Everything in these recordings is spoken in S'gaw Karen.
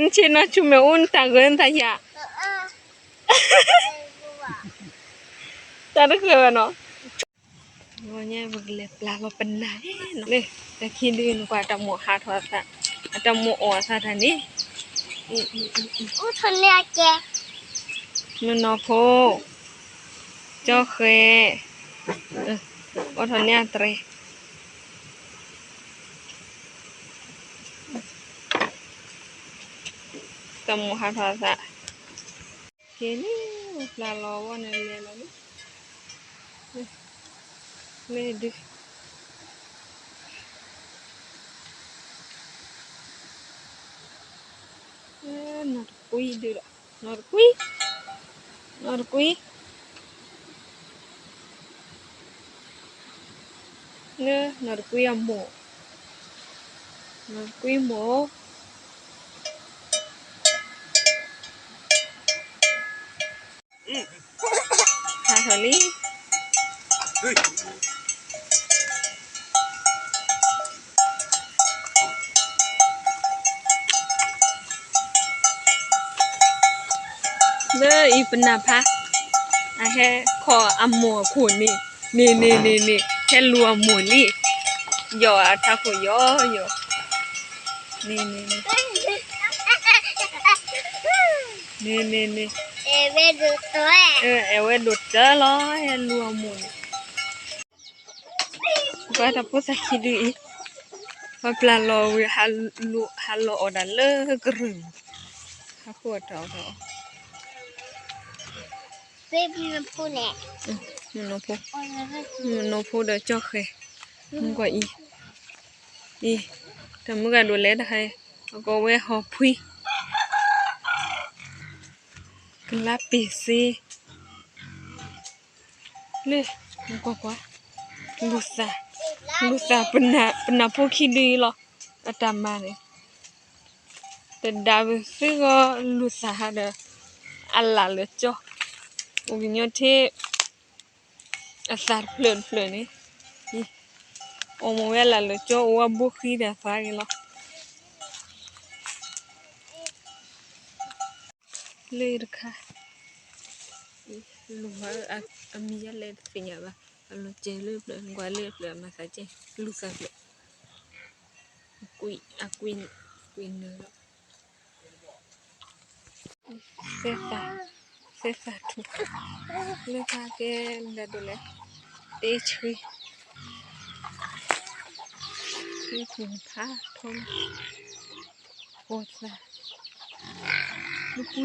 ဆ့ၣ်နီၤဆူမဲာ်အိၣ်နတၢ်ဂၢၢ်နတၢ်ယၤ, တၢ်တဃၢၤဘၣ်နီၤ. ပကလဲၤပျၢ်လီၤပနၢ်န့ၣ်နီၤ. လၢတၢ်ခံဒုန့ၣ် ကွၢ်တၢ်မိၣ်ဟးထီၣ်အသး, အတၢ်မိၣ်အီၣ်အသးတၢ်န့ၣ်, မုၢ်နီၢ်ဖိ, ကၠီဃဲၤ, အိးထီၣ်န့ၢ်အတြဲၤ, တၢ်မိၣ်ဟးထီၣ်အသး, က့ၤလံ, ပျၢ်လီၤဝဲန့ၣ်လဲၤလီၤလံ, လၢဒုး နီၢ်တကွံဒုးလီၤ, နီၢ်တကွံ, နီၢ်တကွံ, လၢနီၢ်တကွံအမိၢ်, နီၢ်တကွံမိၢ်, ဟးထီၣ်လံ. လၢအံၤပနၢ်ဖး, အဟဲခီၣ်အမိၢ်အခိၣ်န့ၣ်, န့ၣ်န့ၣ်န့ၣ်န့ၣ်, ဟဲလူၤအမိၢ်လံ, ယီၤအထးခိၣ်ယီၤယီၤ, န့ၣ်န့ၣ်န့ၣ်, န့ၣ်န့ၣ်န့ၣ်, အဲၣ်ဝဲဒိၣ်တၢ်လီၤ, ဟဲလူၤအမိၢ်န့ၣ်. ကွၢ်တၢ်ဖိသၣ်ခံဒုအံၤ, ပပျၢ်လီၤဝံၤ ဟးလီၤအီၣ်တၢ်လၢကရၢၢ်, ဟးဃုအီၣ်တၢ်အီၣ်တၢ်အီ, မုၢ်နီၢ်ဖိ, မုၢ်နီၢ်ဖိဒီးကၠီဃဲၤ, မုၢ်ကွၢ်အံၤ, အံၤ, တၢ်မုၢ်ဂၤဒိၣ်လဲၣ်တခါ, အကိးဝဲဟီၣ်ဖှံ, ကလါပ့ၤစ့ လၢ, ကွၢ်ကွၢ်, လူၤသး, လူၤသးပနၢ်ဖိခံဒုအံၤလီၤ, အတၢ်မၤန့ၣ်, တဒါပသုဂီၢ်လူၤသးဟးဒီး, အလၢ်လၢကၠီ, အိၣ်ကညီထံ, အသးတဖျၢၣ်တဖျၢၣ်န့ၣ်, အိၣ်မူဝဲအလၢ်လၢကၠီ အိၣ်ဝဲဘိဃံဒီးသးဂ့ၤလီၤ. လၢတခါ, လူၤမၤအမံၤယဲလဲၣ်တသ့ၣ်ညါဘၣ်, အလီၤကဲလၢဖျၢၣ်, ကွၢ်လၢဖျၢၣ်အမၤသးကဲ, လူၤသးဖျၢၣ်, အကွံ, အကွံ, ကွံနၢၤလီၤ. သဲသး, သဲသးထူ, လၢဖးကဲလၢဒိၣ်လဲၣ်, တ့ဆှံ, ဆှံထူဖးထီ, ပိာ်သး, ပကွံ,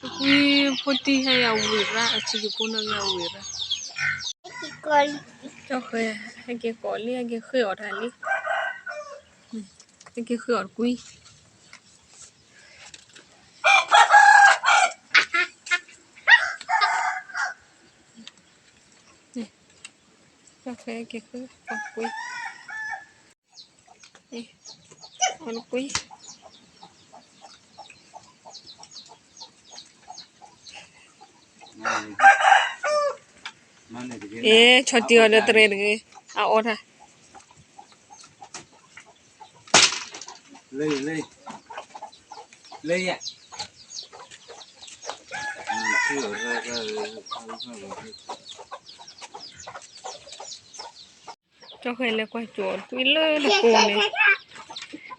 ပကွံဖိတံၢ်ဟဲယၤဝံၤရၣ်, အဆံးကဖိနီၢ်ကယၤဝံၤရၣ်, ကၠီဃဲၤ, ဟဲက့ၤကိးလံ, ဟဲက့ၤဃ့အီၣ်တၢ်လံ, ဟဲက့ၤဃ့အီၣ်တကွံ. ကၠီဃဲၤက့ၤဃ့အီၣ်ကွံ, အီၣ်ကွံ. အ့ ဆီၣ်တံၢ်အီၤဒီးတရံးတဂ့ၤ, အအီၣ်တၢ်. လၢ, လၢ, လၢယၤ. ကၠီဃဲၤလဲၤကွၢ်ကၠိၣ်အီၤတကွံလၢတကိးန့ၣ်,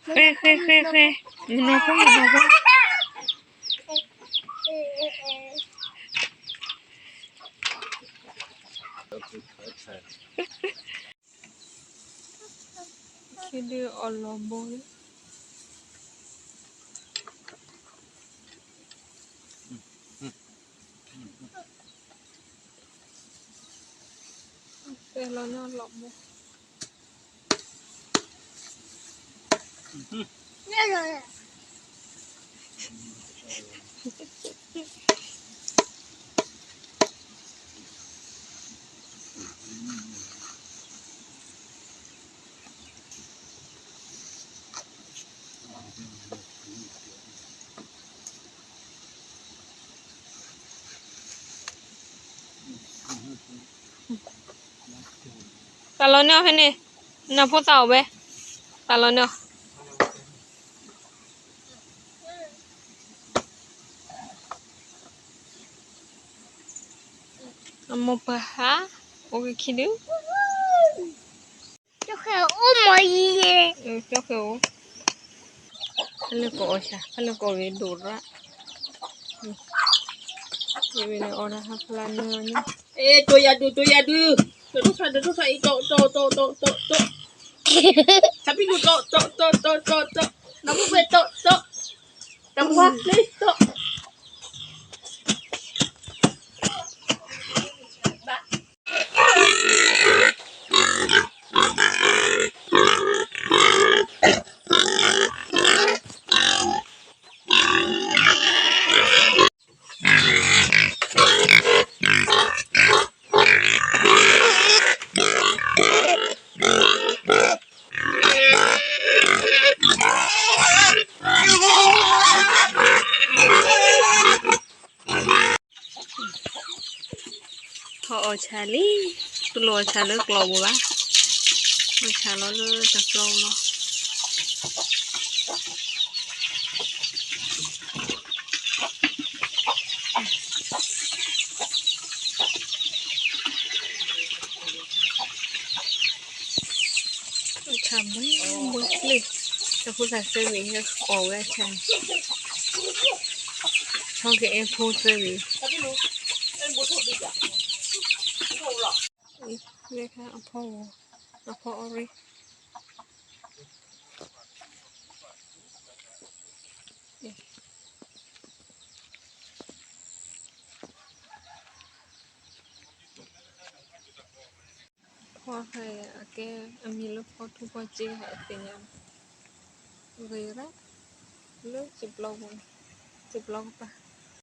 ဃဲ, ဃဲ, ဃဲ, ဃဲ, မုၢ်နီၢ်ဖိ, မုၢ်နီၢ်ဖိ. ခံဒုအီၣ်လီၤဘိလံ. တဲလီၤန့ၣ်လီၤမူ. သးလီၤန့ၢ်အီၤဖဲန့ၣ်, နဖိသၣ်အီၣ်ဝဲ, သးလီၤန့ၢ်အီၤ. အမိၢ်ပၢ်ဟါ, အိၣ်က့ၤခံဒု, ကၠီဃဲအိၣ်မ့ၢ်ယဲ, ကၠီဃဲအိၣ်, ဖဲလၢကအီၣ်ဆၣ်, ဖဲလၢကအီၣ်ဂ့ၤဒိၣ်ရၣ်, ယမ့ၢ်န့ၣ်အီၣ်တၢ်ဟးဖျါန့ၣ်, အဲ တိၢ်ယၤဒု, တိၢ်ယၤဒု, တိၢ်တိၢ်ဆိ, တိၢ်တိၢ်ဆိ, တိၢ်တိၢ်, ဆၣ်ဖံလူၤ, တိၢ်တိၢ်, တိၢ်တိၢ်, တိၢ်တိၢ်, နမူဝဲ, တိၢ်တိၢ်, တဝါလံ, တိၢ် ထီၣ်အီၣ်ဆၣ်လံ, တလိၣ်အီၣ်ဆၣ်လၢကျီၢ်ပူၤဘၣ်, အီၣ်ဆၣ်လီၤလၢတၢ်ကျီၢ်ပူၤလီၤ. ဆၣ်ဘှံဘှံလံ, တၢ်ဖိသၣ်သၢဂၤအီၣ်ဝဲဆၣ်န့ၣ်, ဆီကအဲၣ်ဖိသၢဂၤ, အဖီအီၣ်ရ့ၣ် ဖီဟဲအကဲ အမံၤလၢဖီထူဖီစ့ဟဲအသ့ၣ်ညါ, ဂ့ၤရၣ် လၢစံာ်ပျီပူၤ, စံာ်ပျီကပၤ